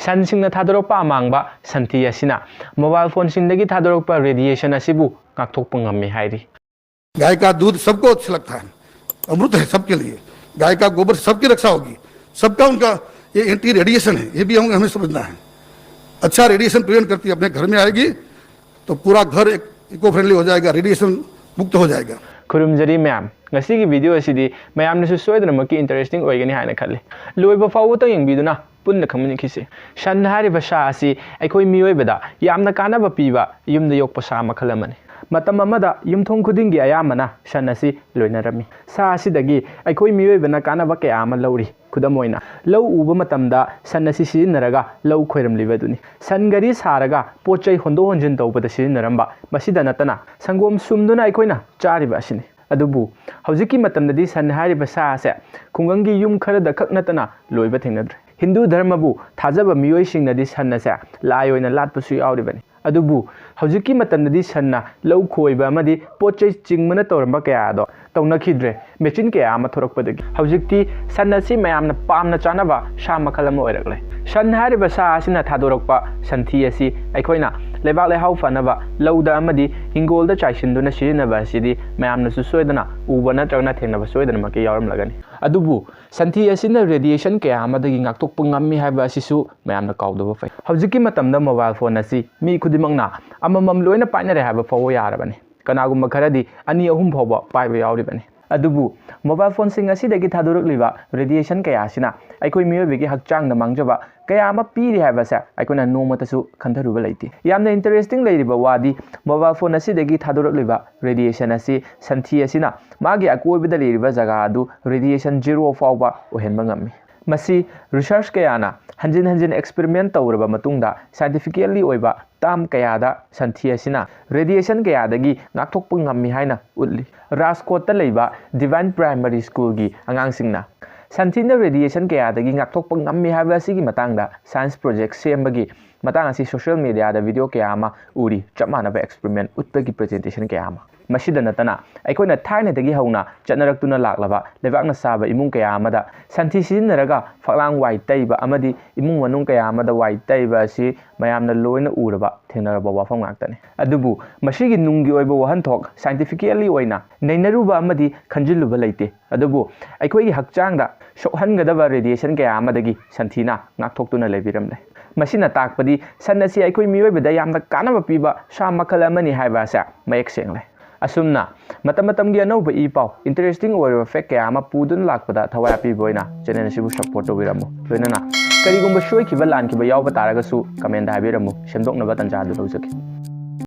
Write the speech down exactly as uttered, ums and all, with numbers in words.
ꯁꯟꯁꯤꯡꯅ ꯊꯥꯗꯣꯔꯛꯄ ꯑꯃꯥꯡꯕ ꯁꯟꯊꯤ ꯑꯁꯤꯅ ꯃꯣꯕꯥꯏꯜ ꯐꯣꯟꯁꯤꯡꯗꯒꯤ ꯊꯥꯗꯣꯔꯛꯄ ꯔꯦꯗꯤꯌꯦꯁꯟ ꯑꯁꯤꯕꯨ ꯉꯥꯛꯊꯣꯛꯄ ꯉꯝꯃꯤ ꯍꯥꯏꯔꯤ꯫ गाय का दूध सबको अच्छा लगता है, अमृत है सबके लिए। गाय का गोबर सबकी रक्षा होगी, सबका उनका ये एंटी रेडिएशन है, ये भी हम हमें समझना है। अच्छा रेडिएशन प्रिवेंट करती है, अपने घर में आएगी तो पूरा घर एक इको फ्रेंडली हो जाएगा, रेडिएशन मुक्त हो जाएगा। ꯈꯨꯔꯨꯝꯖꯔꯤ ꯃꯌꯥꯝ, ꯉꯁꯤꯒꯤ ꯚꯤꯗꯤꯑꯣ ꯑꯁꯤꯗꯤ ꯃꯌꯥꯝꯅꯁꯨ ꯁꯣꯏꯗꯅꯃꯛꯀꯤ ꯏꯟꯇꯔꯦꯁꯇꯤꯡ ꯑꯣꯏꯒꯅꯤ ꯍꯥꯏꯅ ꯈꯜꯂꯤ꯫ ꯂꯣꯏꯕ ꯐꯥꯎꯕꯇ ꯌꯦꯡꯕꯤꯗꯨꯅ ꯄꯨꯟꯅ ꯈꯪꯃꯤꯟꯅꯈꯤꯁꯤ꯫ ꯁꯟ ꯍꯥꯏꯔꯤꯕ ꯁꯥ ꯑꯁꯤ ꯑꯩꯈꯣꯏ ꯃꯤꯑꯣꯏꯕꯗ ꯌꯥꯝꯅ ꯀꯥꯟꯅꯕ ꯄꯤꯕ ꯌꯨꯝꯗ ꯌꯣꯛꯄ ꯁꯥ ꯃꯈꯜ ꯑꯃꯅꯤ꯫ ꯃꯇꯝ ꯑꯃꯗ ꯌꯨꯝꯊꯣꯡ ꯈꯨꯗꯤꯡꯒꯤ ꯑꯌꯥꯝꯕꯅ ꯁꯟ ꯑꯁꯤ ꯂꯣꯏꯅꯔꯝꯃꯤ꯫ ꯁꯥ ꯑꯁꯤꯗꯒꯤ ꯑꯩꯈꯣꯏ ꯃꯤꯑꯣꯏꯕꯅ ꯀꯥꯟꯅꯕ ꯀꯌꯥ ꯑꯃ ꯂꯧꯔꯤ꯫ ꯈꯨꯗꯝ ꯑꯣꯏꯅ, ꯂꯧ ꯎꯕ ꯃꯇꯝꯗ ꯁꯟ ꯑꯁꯤ ꯁꯤꯖꯤꯟꯅꯔꯒ ꯂꯧ ꯈꯣꯏꯔꯝꯂꯤꯕ ꯑꯗꯨꯅꯤ꯫ ꯁꯟ ꯒꯥꯔꯤ ꯁꯥꯔꯒ ꯄꯣꯠ ꯆꯩ ꯍꯣꯟꯗꯣꯛ ꯍꯣꯟꯖꯤꯟ ꯇꯧꯕꯗ ꯁꯤꯖꯤꯟꯅꯔꯝꯕ꯫ ꯃꯁꯤꯗ ꯅꯠꯇꯅ ꯁꯪꯒꯣꯝ ꯁꯨꯝꯗꯨꯅ ꯑꯩꯈꯣꯏꯅ ꯆꯥꯔꯤꯕ ꯑꯁꯤꯅꯤ꯫ ꯑꯗꯨꯕꯨ ꯍꯧꯖꯤꯛꯀꯤ ꯃꯇꯝꯗꯗꯤ ꯁꯟ ꯍꯥꯏꯔꯤꯕ ꯁꯥ ꯑꯁꯦ ꯈꯨꯡꯒꯪꯒꯤ ꯌꯨꯝ ꯈꯔꯗ ꯈꯛ ꯅꯠꯇꯅ ꯂꯣꯏꯕ ꯊꯦꯡꯅꯗ꯭ꯔꯦ꯫ ꯍꯤꯟꯗꯨ ꯙꯔꯃꯕꯨ ꯊꯥꯖꯕ ꯃꯤꯑꯣꯏꯁꯤꯡꯅꯗꯤ ꯁꯟ ꯑꯁꯦ ꯂꯥꯏ ꯑꯣꯏꯅ ꯂꯥꯠꯄꯁꯨ ꯌꯥꯎꯔꯤꯕꯅꯤ꯫ ꯑꯗꯨꯕꯨ ꯍꯧꯖꯤꯛꯀꯤ ꯃꯇꯝꯗꯗꯤ ꯁꯟꯅ ꯂꯧ ꯈꯣꯏꯕ ꯑꯃꯗꯤ ꯄꯣꯠ ꯆꯩ ꯆꯤꯡꯕꯅ ꯇꯧꯔꯝꯕ ꯀꯌꯥ ꯑꯗꯣ ꯇꯧꯅꯈꯤꯗ꯭ꯔꯦ, ꯃꯦꯆꯤꯟ ꯀꯌꯥ ꯑꯃ ꯊꯣꯔꯛꯄꯗꯒꯤ꯫ ꯍꯧꯖꯤꯛꯇꯤ ꯁꯟ ꯑꯁꯤ ꯃꯌꯥꯝꯅ ꯄꯥꯝꯅ ꯆꯥꯅꯕ ꯁꯥ ꯃꯈꯜ ꯑꯃ ꯑꯣꯏꯔꯛꯂꯦ꯫ ꯁꯟ ꯍꯥꯏꯔꯤꯕ ꯁꯥ ꯑꯁꯤꯅ ꯊꯥꯗꯣꯔꯛꯄ ꯁꯟꯊꯤ ꯑꯁꯤ ꯑꯩꯈꯣꯏꯅ ꯂꯩꯕꯥꯛ ꯂꯩꯍꯥꯎ ꯐꯅꯕ ꯂꯧꯗ ꯑꯃꯗꯤ ꯍꯤꯡꯒꯣꯜꯗ ꯆꯥꯏꯁꯤꯟꯗꯨꯅ ꯁꯤꯖꯤꯟꯅꯕ ꯑꯁꯤꯗꯤ ꯃꯌꯥꯝꯅꯁꯨ ꯁꯣꯏꯗꯅ ꯎꯕ ꯅꯠꯇ꯭ꯔꯒꯅ ꯊꯦꯡꯅꯕ ꯁꯣꯏꯗꯅꯃꯛꯀꯤ ꯌꯥꯎꯔꯝꯂꯒꯅꯤ꯫ ꯑꯗꯨꯕꯨ ꯁꯟꯊꯤ ꯑꯁꯤꯅ ꯔꯦꯗꯤꯌꯦꯁꯟ ꯀꯌꯥ ꯑꯃꯗꯒꯤ ꯉꯥꯛꯊꯣꯛꯄ ꯉꯝꯃꯤ ꯍꯥꯏꯕ ꯑꯁꯤꯁꯨ ꯃꯌꯥꯝꯅ ꯀꯥꯎꯗꯕ ꯐꯩ꯫ ꯍꯧꯖꯤꯛꯀꯤ ꯃꯇꯝꯗ ꯃꯣꯕꯥꯏꯜ ꯐꯣꯟ ꯑꯁꯤ ꯃꯤ ꯈꯨꯗꯤꯡꯃꯛꯅ ꯑꯃꯃꯝ ꯂꯣꯏꯅ ꯄꯥꯏꯅꯔꯦ ꯍꯥꯏꯕ ꯐꯥꯎꯕ ꯌꯥꯔꯕꯅꯤ꯫ ꯀꯅꯥꯒꯨꯝꯕ ꯈꯔꯗꯤ ꯑꯅꯤ ꯑꯍꯨꯝ ꯐꯥꯎꯕ ꯄꯥꯏꯕ ꯌꯥꯎꯔꯤꯕꯅꯤ꯫ ꯑꯗꯨꯕꯨ ꯃꯣꯕꯥꯏꯜ ꯐꯣꯟꯁꯤꯡ ꯑꯁꯤꯗꯒꯤ ꯊꯥꯗꯣꯔꯛꯂꯤꯕ ꯔꯦꯗꯤꯌꯦꯁꯟ ꯀꯌꯥ ꯑꯁꯤꯅ ꯑꯩꯈꯣꯏ ꯃꯤꯑꯣꯏꯕꯒꯤ ꯍꯛꯆꯥꯡꯗ ꯃꯥꯡꯖꯕ ꯀꯌꯥ ꯑꯃ ꯄꯤꯔꯤ ꯍꯥꯏꯕꯁꯦ ꯑꯩꯈꯣꯏꯅ ꯅꯣꯡꯃꯇꯁꯨ ꯈꯟꯊꯔꯨꯕ ꯂꯩꯇꯦ꯫ ꯌꯥꯝꯅ ꯏꯟꯇꯔꯦꯁꯇꯤꯡ ꯂꯩꯔꯤꯕ ꯋꯥꯗꯤ, ꯃꯣꯕꯥꯏꯜ ꯐꯣꯟ ꯑꯁꯤꯗꯒꯤ ꯊꯥꯗꯣꯔꯛꯂꯤꯕ ꯔꯦꯗꯤꯌꯦꯁꯟ ꯑꯁꯤ, ꯁꯟꯊꯤ ꯑꯁꯤꯅ ꯃꯥꯒꯤ ꯑꯀꯣꯏꯕꯗ ꯂꯩꯔꯤꯕ ꯖꯒꯥ ꯑꯗꯨ ꯔꯦꯗꯤꯌꯦꯁꯟ ꯖꯤꯔꯣ ꯐꯥꯎꯕ ꯑꯣꯏꯍꯟꯕ ꯉꯝꯃꯤ꯫ ꯃꯁꯤ ꯔꯤꯁꯔꯆ ꯀꯌꯥꯅ ꯍꯟꯖꯤꯟ ꯍꯟꯖꯤꯟ ꯑꯦꯛꯁꯄꯦꯔꯤꯃꯦꯟ ꯇꯧꯔꯕ ꯃꯇꯨꯡꯗ, ꯁꯥꯏꯟꯇꯤꯐꯤꯀꯦꯜꯂꯤ ꯑꯣꯏꯕ ꯇꯥꯝ ꯀꯌꯥꯗ ꯁꯟꯊꯤ ꯑꯁꯤꯅ ꯔꯦꯗꯤꯌꯦꯁꯟ ꯀꯌꯥꯗꯒꯤ ꯉꯥꯛꯊꯣꯛꯄ ꯉꯝꯃꯤ ꯍꯥꯏꯅ ꯎꯠꯂꯤ꯫ ꯔꯥꯖꯀꯣꯠꯇ ꯂꯩꯕ ꯗꯤꯚꯥꯏꯟ ꯄ꯭ꯔꯥꯏꯃꯔꯤ ꯁ꯭ꯀꯨꯜꯒꯤ ꯑꯉꯥꯡꯁꯤꯡꯅ ꯁꯟꯊꯤꯅ ꯔꯦꯗꯤꯌꯦꯁꯟ ꯀꯌꯥꯗꯒꯤ ꯉꯥꯛꯊꯣꯛꯄ ꯉꯝꯃꯤ ꯍꯥꯏꯕ ꯑꯁꯤꯒꯤ ꯃꯇꯥꯡꯗ ꯁꯥꯏꯟꯁ ꯄ꯭ꯔꯣꯖꯦꯛ ꯁꯦꯝꯕꯒꯤ ꯃꯇꯥꯡ ꯑꯁꯤ ꯁꯣꯁꯤꯌꯦꯜ ꯃꯤꯗꯤꯌꯥꯗ ꯚꯤꯗꯤꯑꯣ ꯀꯌꯥ ꯑꯃ ꯎꯔꯤ꯫ ꯆꯞ ꯃꯥꯟꯅꯕ ꯑꯦꯛꯁꯄꯦꯔꯤꯃꯦꯟ ꯎꯠꯄꯒꯤ ꯄ꯭ꯔꯖꯦꯟꯇꯦꯁꯟ ꯀꯌꯥ ꯑꯃ꯫ ꯃꯁꯤꯗ ꯅꯠꯇꯅ, ꯑꯩꯈꯣꯏꯅ ꯊꯥꯏꯅꯗꯒꯤ ꯍꯧꯅ ꯆꯠꯅꯔꯛꯇꯨꯅ ꯂꯥꯛꯂꯕ ꯂꯩꯕꯥꯛꯅ ꯁꯥꯕ ꯏꯃꯨꯡ ꯀꯌꯥ ꯑꯃꯗ ꯁꯟꯊꯤ ꯁꯤꯖꯤꯟꯅꯔꯒ ꯐꯛꯂꯥꯡ ꯋꯥꯏ ꯇꯩꯕ ꯑꯃꯗꯤ ꯏꯃꯨꯡ ꯃꯅꯨꯡ ꯀꯌꯥ ꯑꯃꯗ ꯋꯥꯏ ꯇꯩꯕ ꯑꯁꯤ ꯃꯌꯥꯝꯅ ꯂꯣꯏꯅ ꯎꯔꯕ, ꯊꯦꯡꯅꯔꯕ ꯋꯥꯐꯝ ꯉꯥꯛꯇꯅꯤ꯫ ꯑꯗꯨꯕꯨ ꯃꯁꯤꯒꯤ ꯅꯨꯡꯒꯤ ꯑꯣꯏꯕ ꯋꯥꯍꯟꯊꯣꯛ scientifically ꯑꯣꯏꯅ ꯅꯩꯅꯔꯨꯕ ꯑꯃꯗꯤ ꯈꯟꯖꯤꯜꯂꯨꯕ ꯂꯩꯇꯦ꯫ ꯑꯗꯨꯕꯨ ꯑꯩꯈꯣꯏꯒꯤ ꯍꯛꯆꯥꯡꯗ ꯁꯣꯛꯍꯟꯒꯗꯕ radiation ꯀꯌꯥ ꯑꯃꯗꯒꯤ ꯁꯟꯊꯤꯅ ꯉꯥꯛꯊꯣꯛꯇꯨꯅ ꯂꯩꯕꯤꯔꯝꯂꯦ꯫ ꯃꯁꯤꯅ ꯇꯥꯛꯄꯗꯤ ꯁꯟ ꯑꯁꯤ ꯑꯩꯈꯣꯏ ꯃꯤꯑꯣꯏꯕꯗ ꯌꯥꯝꯅ ꯀꯥꯟꯅꯕ ꯄꯤꯕ ꯁꯥ ꯃꯈꯜ ꯑꯃꯅꯤ ꯍꯥꯏꯕ ꯑꯁꯦ ꯃꯌꯦꯛ ꯁꯦꯡꯂꯦ꯫ ꯑꯁꯨꯝꯅ ꯃꯇꯝ ꯃꯇꯝꯒꯤ ꯑꯅꯧꯕ ꯏ ꯄꯥꯎ, interesting ꯑꯣꯏꯔꯕ fact ꯀꯌꯥ ꯑꯃ ꯄꯨꯗꯨꯅ ꯂꯥꯛꯄꯗ ꯊꯋꯥꯏ ꯑꯄꯤꯕ ꯑꯣꯏꯅ channel ꯑꯁꯤꯕꯨ support ꯇꯧꯕꯤꯔꯝꯃꯨ꯫ ꯂꯣꯏꯅꯅ ꯀꯔꯤꯒꯨꯝꯕ ꯁꯣꯏꯈꯤꯕ ꯂꯥꯟꯈꯤꯕ ꯌꯥꯎꯕ ꯇꯥꯔꯒꯁꯨ comment ꯍꯥꯏꯕꯤꯔꯝꯃꯨ, ꯁꯦꯝꯗꯣꯛꯅꯕ ꯇꯟꯖꯥ ꯑꯗꯨ ꯂꯧꯖꯒꯦ꯫